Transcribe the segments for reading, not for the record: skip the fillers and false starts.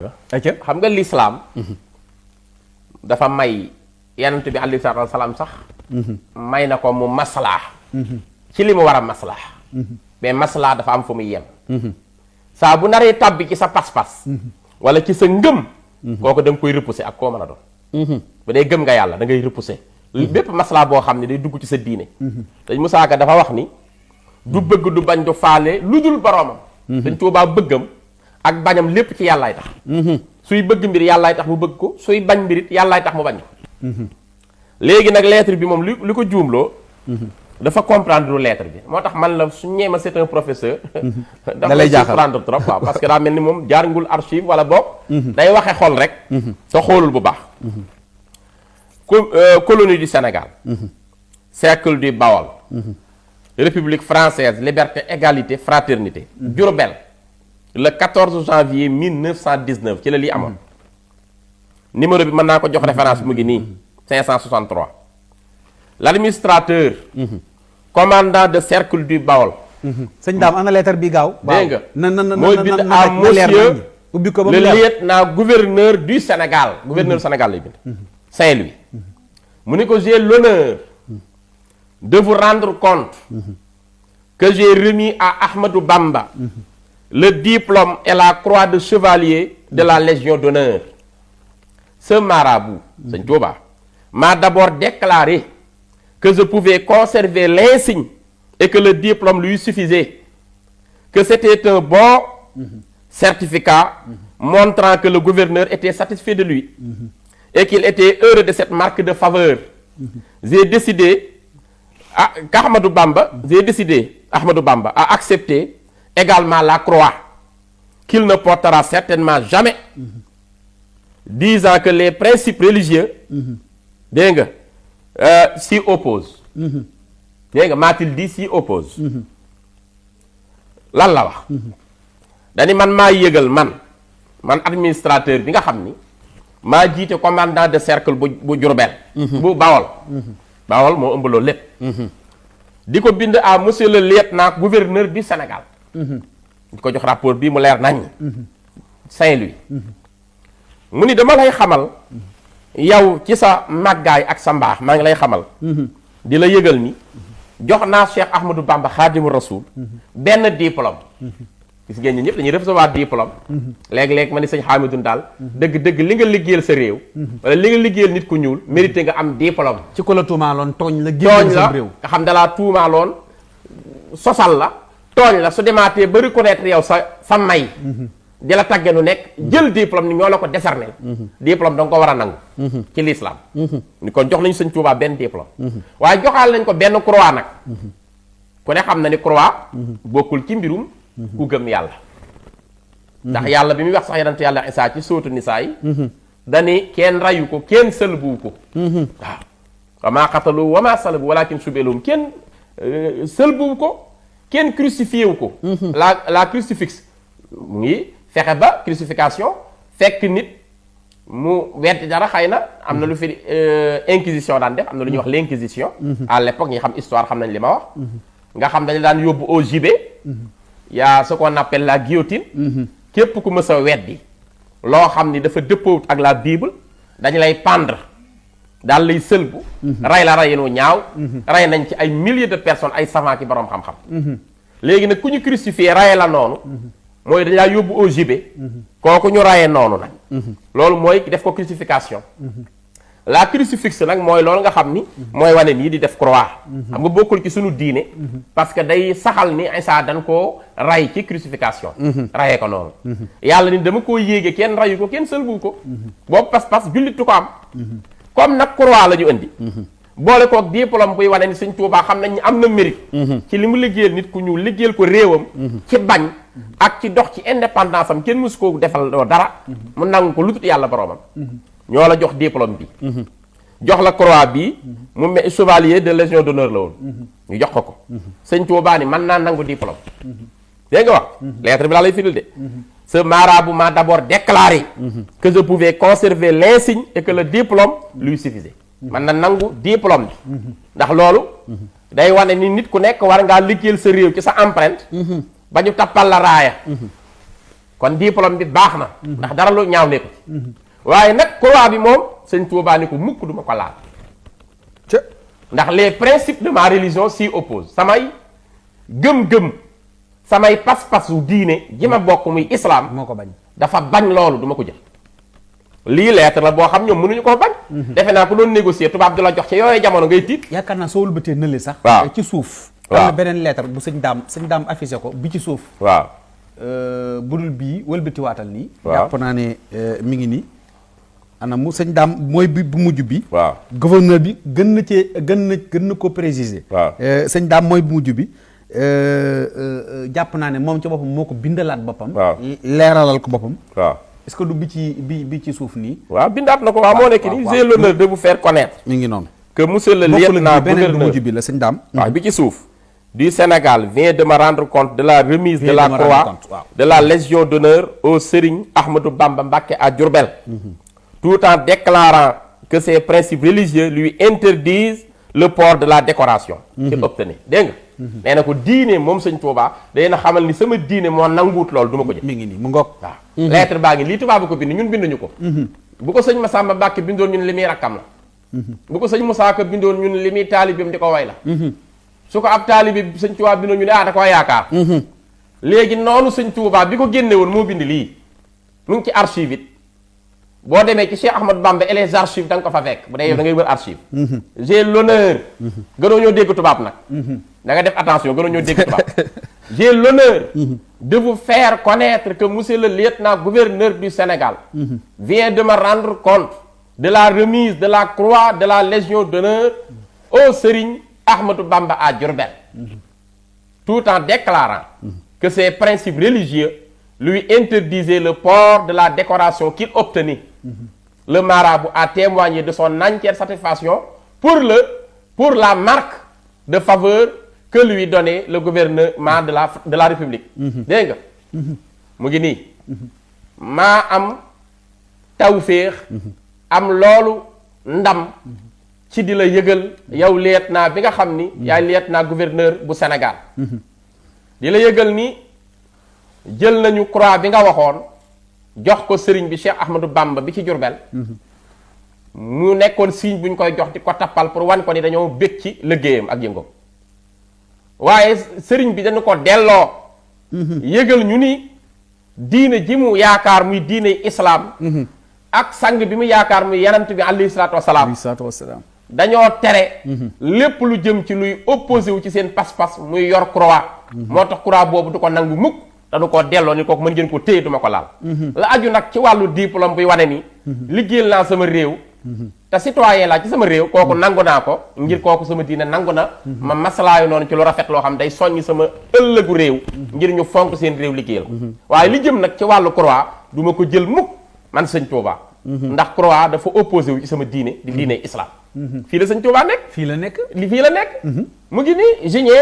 ayca xam nga l'islam dafa may yonent bi alayhi salaatu wa salaam sax may na ko mu maslaa ci li mu war a maslaa mais maslaa dafa am fu muy yem saa bu naree tàbbi ci sa pas-pas wala ci sa ngëm kooku da nga koy repousser ak koo mën a doon bu dee gëm nga yàlla da ngay repousser bépp maslaa boo xam ne day dugg ci sa diine dañ Musaa Ka dafa wax ni du bëgg du bañ du faale lu dul boroomam dañ Tuubaa bëggam ak bañam lépp ci yàllaay tax suy bëgg mbir yàllaay tax mu bëgg ko suy bañ mbirit yàllaay tax mu bañ ko léegi nag lettre bi moom li ko juumloo dafa comprendre lu lettre bi moo tax man la su ñeema c'est un professeur dafa lay comprendre trop waaw parce que daa mel ni moom jaarngul archive wala boog day waxe xol rek te xoolul bu baax colonie du Sénégal cercle du Baol République française liberté égalité fraternité Diourbel le 14 janvier 1919 ci la lii amoon numéro bi mën naa ko jox référence mu ngi nii 563 l'administrateur commandant de cercle du Baol sëñ Dame ana lettre bi gaaw dégg nga na mooy bind à monsieur le lieutenant gouverneur du Sénégal gouverneur Sénégal lay bind Saint-Louis mu ni ko j'ai l'honneur de vous rendre compte que j'ai remis à Ahmadou Bamba le diplôme et la croix de chevalier de la Légion d'honneur. Ce marabout, Sëñ Tuubaa, m'a d'abord déclaré que je pouvais conserver l'insigne et que le diplôme lui suffisait, que c'était un bon certificat montrant que le gouverneur était satisfait de lui et qu'il était heureux de cette marque de faveur. J'ai décidé Ahmadou Bamba a accepté également la croix qu'il ne portera certainement jamais, disant que les principes religieux dégg nga s'y opposent. dégg nga m'a-t-il dit s'y oppose. lan la wax. dañu man maa yëgal man administrateur bi nga xam ni maa jiite commandant de cercle bu Diourbel. bu Bawol. Bawol moo ëmb loolu lépp. di ko bind à monsieur le lieutenant gouverneur du Sénégal. di ko jox rapport bii mu leer nañ Saint-Louis mu ni dama lay xamal yow ci sa màggaay ak sa mbaax maa ngi lay xamal di la yëgal ni jox naa Cheikh Ahmadou Bamba Khadimu Rasoul benn diplôme gis ngeen ñi ñëpp dañuy recevoir diplôme léeg-léeg ma ni sëñ Hamidou daal dëgg-dëgg li nga liggéeyal sa réew wala li nga liggéeyal nit ku ñuul mérité nga am diplôme ci ko la tuumaaloon tooñ la génn sa réew nga xam dalaa tuumaaloon sosal la tooñ la su demaatee ba reconnaître yow sa may di la tàgge nu nekk jël diplôme ni ñoo la ko décerner diplôme da nga ko war a nangu ci l'islam ni kon jox nañu sëñ Tuubaa benn diplôme waaye joxaal nañ ko benn croix nag ku ne xam na ni croix bokkul ci mbirum ku gëm yàlla ndax yàlla bi muy wax sax yonent yàlla Isaa ci sóotu Nisaa yi dani kenn rayu ko kenn sëlbu ko waaw wa maa qatalu wa maa salabu walakin subelum kenn sëlbu ko kenn crucifié wu ko la crucifix mu ngi fexe ba crucifixion fekk nit mu weddi dara xëy na am na lu fi inquisition daan def am na lu ñuy wax l'inquisition à l'époque ñi xam histoire xam nañ li ma wax nga xam dañu daan yóbbu au gibet y a ce qu'on appelle la guillotine képp ku mës a weddi loo xam ni dafa dëppoo ak la Bible dañu lay pendre daal lay sëlbu rey la reyinu ñaaw rey nañ ci ay milliers de personnes ay savants ki boroom xam-xam léegi nag ku ñu crucifié reye la noonu mooy dañ laa yóbbu au gibet kooku ñu reyee noonu nag loolu mooy def ko crucifixion la crucifix nag mooy loolu nga xam ni mooy wane nii di def croix xam nga bokkul ci suñu diine parce que day saxal ni Isaa dañ koo ray ci crucifixion rayee ko noonu yàlla ni dama koo yéege kenn rayu ko kenn sëlbu ko boobu pas-pas jullitu ko am comme nag croix la ñu indi boole koog diplôme buy wane ni Sëñ Tuubaa xam nañ ni am na mérite ci li mu liggéeyal nit ku ñuul liggéeyal ko réewam ci bañ ak ci dox ci indépendance am kenn mësu ko defal dara mu nangu ko lu tut yàlla boroomam ñoo la jox diplôme bi jox la croix bi mu mel chevalier de légion d'honneur la woon ñu jox ko Sëñ Tuubaa ni mën naa nangu diplôme dégg nga wax lettre bi laa lay firil de ce marabout m'a d'abord déclaré que je pouvais conserver l'insigne et que le diplôme lui suffisait man na nangu diplôme bi ndax loolu day wane ni nit ku nekk war ngaa liggéeyal sa réew ci sa empreinte ba ñu tappal la raaya kon diplôme bi baax na ndax dara lu ñaaw nekku ci waaye nag croix bi moom sëñ Tuubaa ni ko mukk duma ko laal ndax les principes de ma religion s'y opposent samay gëm-gëm samay pas-pasu diine ji ma bokk muy islam moo ko bañ dafa bañ loolu duma ko jël lii lettre la boo xam ñoom mënuñu koo bañ defe naa ko doon négocier tubaab di la jox ci yooyu jamono ngay tiit yaakaar naa soo wëlbatee nële sax waaw ci suuf waaw am na beneen lettre bu sëñ daam affiché ko bi ci suuf waaw budul bii wëlbati waatal nii waaw jàpp naa ne mi ngi nii ana mu sëñ daam mooy bi bu mujj bi waaw gouverneur bi gën na ko préciser waaw sëñ daam mooy bu mujj bi jàpp naa ne moom ci boppam moo ko bindalaat boppam waaw leeralal ko boppam waaw est-ce que du bi ci suuf nii waaw bindaat na ko waaw moo nekk nii j'ai l'honneur de vous faire connaître mi ngi noonu que monsieur le lieutenant beneen bu gouverneur mujj bi la sëñ daam waaw bi ci suuf du Sénégal vient de me rendre compte de la remise de la croix de la Légion d'honneur au Serigne Ahmadou Bamba Mbacké à Diourbel tout en déclarant que ses principes religieux lui interdisent le port de la décoration qu'il obtenait dégg nga nee na ko diine moom sëñ Tuubaa day na xamal ni sama diine moo nanguwut loolu du ma ko jël mi ngi nii mu ngoog waaw lettre baa ngi lii tubaab bi ko bind ñun binduñu ko bu ko sëñ Massamba Mbacké bindoon ñun li muy rakkam la bu ko sëñ Moussa Ka bindoon ñun li muy taalibeem di ko way la su ko ab taalibe sëñ Tuubaa bindoon ñu ne da koo yaakaar léegi noonu sëñ Tuubaa bi ko génne woon moo bind lii mu ngi ci archive it boo demee ci Cheikh Ahmadou Bamba et les archives da nga ko fa fekk bu dee yow da ngay wër archive j'ai l'honneur gënoo ñoo dégg tubaab nag da nga def attention gënoo ñoo dégg tubaab j'ai l'honneur de vous faire connaître que monsieur le lieutenant gouverneur du Sénégal vient de me rendre compte de la remise de la croix de la Légion d'honneur au Serigne Ahmadou Bamba à Diourbel tout en déclarant que ses principes religieux lui interdisaient le port de la décoration qu'il obtenait. Le marabout a témoigné de son entière satisfaction pour la marque de faveur que lui donnait le gouvernement de la République. Dégg nga mu ngi nii maa am tawféex am loolu ndam ci di la yëgal yow lieutenant bi nga xam ni yaay lieutenant gouverneur bu Sénégal di la yëgal ni jël nañu croix bi nga waxoon jox ko sëriñ bi Cheikh Ahmadou Bamba bi ci Diourbel mu nekkoon signe bu ñu koy jox di ko tappal pour wan ko ni dañoo bég ci liggéeyam ak yëngoom waaye sëriñ bi dañu ko delloo yëgal ñu ni diine ji mu yaakaar muy diine islam ak sang bi mu yaakaar muy yanant bi alayhi salaatu wasalaam dañoo tere lépp lu jëm ci luy opposé wu ci seen pas-pas muy yor croix moo tax croix boobu du ko nangu mukk dañu ko delloo ni kooku mën ngeen ko téye duma ko laal la aju nag ci wàllu diplôme buy wane ni liggéeyal naa sama réew te citoyen laa ci sama réew kooku nangu naa ko ngir kooku sama diine nangu na ma masalaayu noonu ci lu rafet loo xam day soññ sama ëllëgu réew ngir ñu fonk seen réew liggéeyal waaye li jëm nag ci wàllu croix du ma ko jël mukk man sëñ Tuubaa ndax croix dafa opposé wu ci sama diine di diine islam fii la sëñ Tuubaa nekk fii la nekk fii la nekk mu ngi nii signé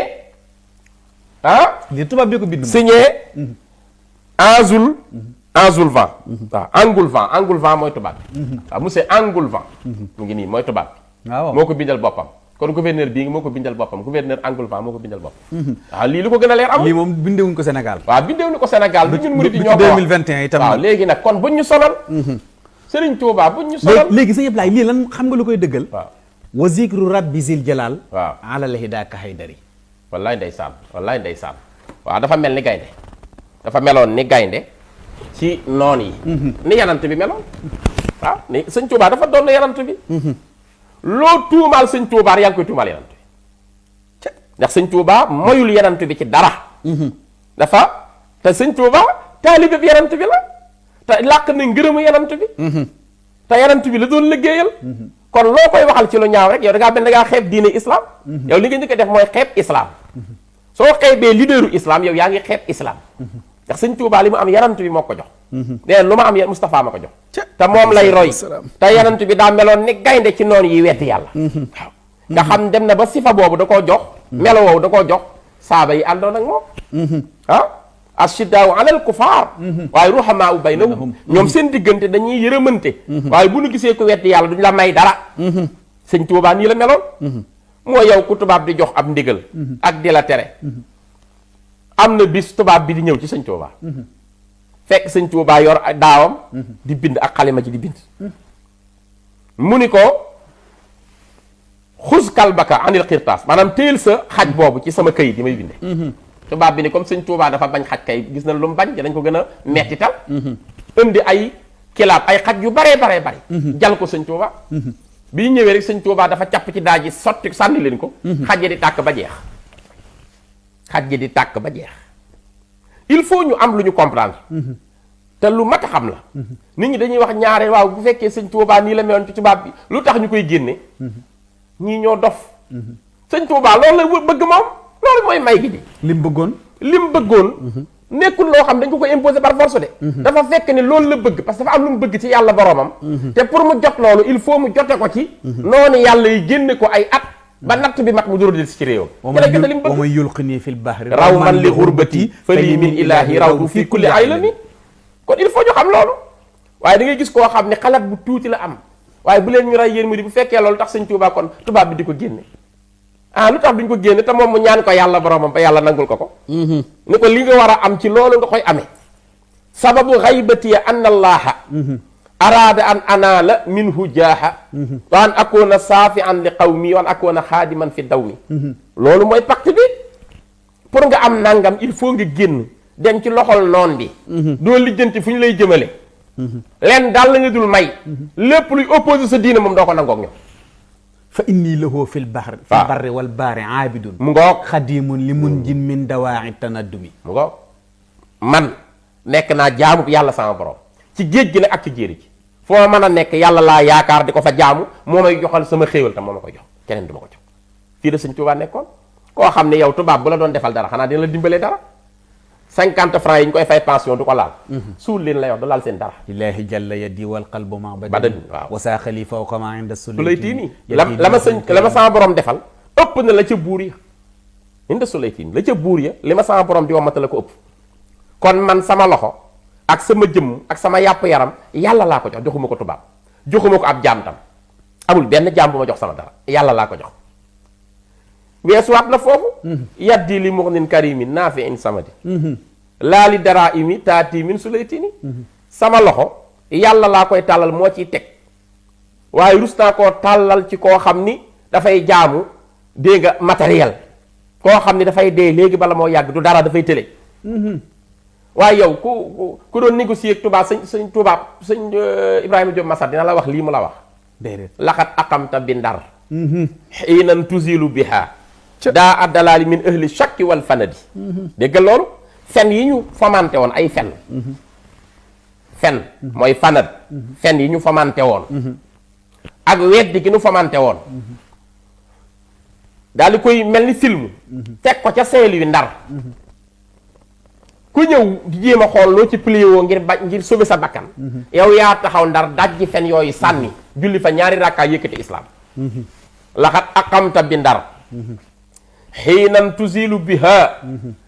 li tubaab bi ko bind signé Engoulevent waaw Engoulevent mooy tubaab bi waaw monsieur Engoulevent mu ngi nii mooy tubaab bi waaw moo ko bindal boppam kon gouverneur bii moo ko bindal boppam gouverneur Engoulevent moo ko bindal boppam waaw lii lu ko gën a leer amul lii moom bindewuñ ko Sénégal waaw bindewuñ ko Sénégal bi ñun murid yi ñoo ko 2021 itam waaw léegi nag kon buñ ñu sonal Sëriñ Tuubaa buñ ñu sonal léegi sëñ Ablaye lii lan xam nga lu koy dëggal waaw wa zikru rabbi zil jalal waaw alalahi daaka haydari wallaay ndeysaan waaw dafa mel ni gaynde dafa meloon ni gaynde ci noon yi ni yanant bi meloon waaw ni sëñ Tuubaa dafa doon yanant bi loo tuumaal sëñ Tuubaa yaa ngi koy tuumaal yanant bi ndax sëñ Tuubaa moyul yanant bi ci dara dafa te sëñ Tuubaa taalibe bi yanant bi la te làq na ngërëmu yanant bi te yanant bi la doon liggéeyal kon loo koy waxal ci lu ñaaw rek yow da ngaa mel da ngaa xeeb diine islam yow li nga njëkk a def mooy xeeb islam soo xeebee leaderu islam yow yaa ngi xeeb islam ndax sëñ Tuubaa li mu am yanant bi moo ko jox nee lu ma am yéen Moustapha ma ko jox te moom lay roy te yanant bi daa meloon ni gaynde ci noonu yi weddi yàlla waaw nga xam dem na ba sifa boobu da koo jox melo woowu da koo jox saaba yi àndoon ak moom ashiddaaw alal kufaar waaye ruhamaa u baynahum ñoom seen diggante dañuy yërëmante waaye bu nu gisee ko weddi yàlla duñ la may dara sëñ Tuubaa nii la meloon moo yow ku tubaab di jox ab ndigal ak di la tere am na bis tubaab bi di ñëw ci sëñ Tuubaa fekk sëñ Tuubaa yor daawam di bind ak xalima ci di bind mu ni ko xus kalbaka anil xirtaas maanaam téyel sa xaj boobu ci sama këyit yi may binde tubaab bi ni comme sëñ Tuubaa dafa bañ xaj kay gis na lu mu bañ dañ ko gën a mettital indi ay kilaab ay xaj yu baree jal ko sëñ Tuubaa bi ñëwee rek sëñ Tuubaa dafa capp ci daaj yi sotti sànni leen ko xaj yi di tàkk ba jeex il faut ñu am lu ñu comprendre te lu mat a xam la nit ñi dañuy wax ñaare waaw bu fekkee sëñ Tuubaa nii la meloon ci tubaab bi lu tax ñu koy génne ñii ñoo dof sëñ Tuubaa loolu la bëgg moom loolu mooy may gi di lim bëggoon nekkul loo xam dañ ko imposer par force de dafa fekk ne loolu la bëgg parce que dafa am lu mu bëgg ci yàlla boromam te pour mu jot loolu il faut mu jote ko ci noonu yàlla yi génne ko ay at ba natt bi mat mu dóor del si ci réewam ci la li mu bëgg wa man yulqini fil bahri raw man li xurbati fa lii min ilaahi raw du fii kulli aylami kon il faut ñu xam loolu waaye da ngay gis koo xam ne xalaat bu tuuti la am waaye bu leen ñu rey yéen mu di bu fekkee loolu tax sëñ Tuubaa kon tubaab bi di ko génne lu tax duñ ko génne te moom mu ñaan ko yàlla boromam ba yàlla nangul ko ni ko li nga war a am ci loolu nga koy amee sababu xaybatiya an allaha araada an anaala minhu jaaha wa an akoona saafi an li qawmi wa an akoona xaadiman fi dawmi loolu mooy pacte bi pour nga am nangam il faut nga génn dem ci loxol noon bi doo lijjanti fu ñu lay jëmale leen daal la nga dul may lépp luy opposé sa diine moom doo ko nangoog ñoom fa inni lahu fil barri wal baari aabidun mu ngoog xadimun li munjin min dawaa'i tanaddumi mu ngoog man nekk naa jaamu yàlla sama borom ci géej gi nag ak ci jéeri ji foo mën a nekk yàlla laa yaakaar di ko fa jaamu moo may joxal sama xéewal tam moo ma koy jox keneen du ma ko jox fii la sëñ Tuubaa nekkoon koo xam ne yow tubaab bu la doon defal dara xanaa dina la dimbalee dara 50 francs yi ñu koy fay pension du ko laal suul leen lay wax du laal seen dara ilaahi jalla yadi wal qalbu ma badani waaw wasa xalifa wa kama inda Sulaytini la ma sama borom defal ëpp na la ca buur ya inda Sulaytini la ca buur ya li ma sama borom di wamata la ko ëpp kon man sama loxo ak sama jëmm ak sama yàpp yaram yàlla laa ko jox joxuma ko tubaab joxuma ko ab jaam tam amul benn jaam bu ma jox sama dara yàlla laa ko jox weesuwaat na foofu yaddi li muxnin karimin naafi in samadi laa li dara imi taati min Sulaytini sama loxo yàlla laa koy tàllal moo ciy teg waaye rus naa koo tàllal ci koo xam ni dafay jaamu dégg nga matériel koo xam ni dafay dee léegi bala moo yàgg du dara dafay tële waaye yow ku doon négocier ak tubaab sëñ tubaab sëñ Ibrahima Diop Massar dina la wax lii mu la wax déedéet laxat aqamta bi ndar xiinan tuzilu biha daa addalaali min ahli shakki wal fanadi dégg loolu fen yi ñu fomante woon ay fen mooy fanad fen yi ñu fomante woon ak weddi gi ñu fomante woon daal di koy mel ni film teg ko ca Saint-Louis Ndar ku ñëw di jéem a xool loo ci plié woo ngir sauver sa bakkan yow yaa taxaw Ndar dajji fen yooyu sànni julli fa ñaari rakkaa yëkkati islam laxat aqamta bi Ndar xiinan tuzilu biha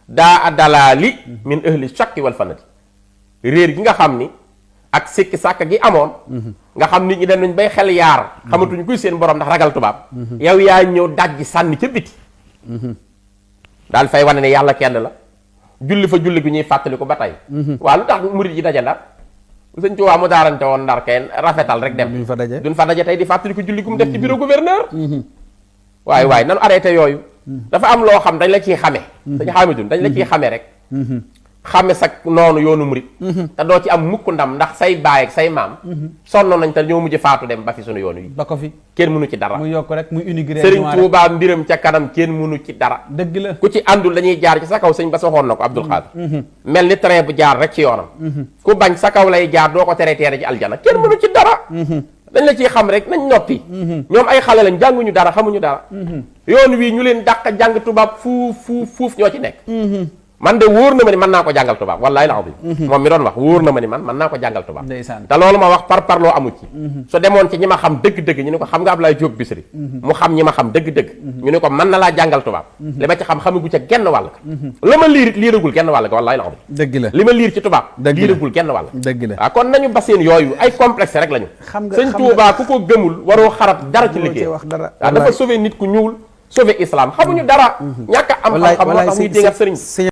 daa a dalaali min ahli shakki wal fanadi réer gi nga xam ni ak sikki sàkk gi amoon nga xam nit ñi dem nañ bay xel yaar xamatuñ kuy seen borom ndax ragal tubaab yow yaa ñëw dajji sànni ca biti daal fay wane ne yàlla kenn la julli fa julli gi ñuy fàttali ko ba tey waaw lu tax murit yi daje Ndar sëñ Tuubaa mu daarante woon Ndar kay rafetal rek dem duñ fa daje tey di fàttali ko julli gu mu def ci bureau gouverneur waaye nanu arrêté yooyu dafa am loo xam dañ la ciy xame dañ xamidun dañ la ciy xame rek xame sa noonu yoonu murit te doo ci am mukk ndam ndax say baay ak say maam sonnoon nañ te ñoo mujj faatu dem ba fi sunu yoonu yi ba ko fi kenn mënu ci dara mu yokk rek muy unigré Sëriñ Tuubaa mbiram ca kanam kenn mënu ci dara dëgg la ku ci àndul dañuy jaar ci sa kaw sëñ ba waxoon na ko Abdul Xaadir mel ni train bu jaar rek ci yoonam ku bañ sa kaw lay jaar doo ko tere teere ci aljana kenn mënu ci dara dañ la ciy xam rek nañ noppi ñoom ay xale lañ jànguñu dara xamuñu dara yoon wii ñu leen dàq jàng tubaab fuuf ñoo ci nekk man de wóor na ma ni mën naa ko jàngal tubaab wallaay la bi moom mi doon wax wóor na ma ni man mën naa ko jàngal tubaab te loolu ma wax parloo amu ci so demoon ci ñi ma xam dëgg-dëgg ñu ne ko xam nga Ablaye Diop Bichri mu xam ñi ma xam dëgg-dëgg ñu ne ko mën na laa jàngal tubaab li ma ci xam xamagu ca genn wàll ka la ma liirit liiragul genn wàll ka wallaay la bi dëgg la li ma liir ci tubaab liiragul genn wàll dëgg la waaw kon nañu baseen yooyu ay complexe rek lañu sëñ Tuubaa ku ko gëmul waroo xarab dara ci liggéey waaw dafa sauver nit ku ñuul sauver islam xamuñu dara ñàkk am xam-xam moo tax muy dingat sëriñ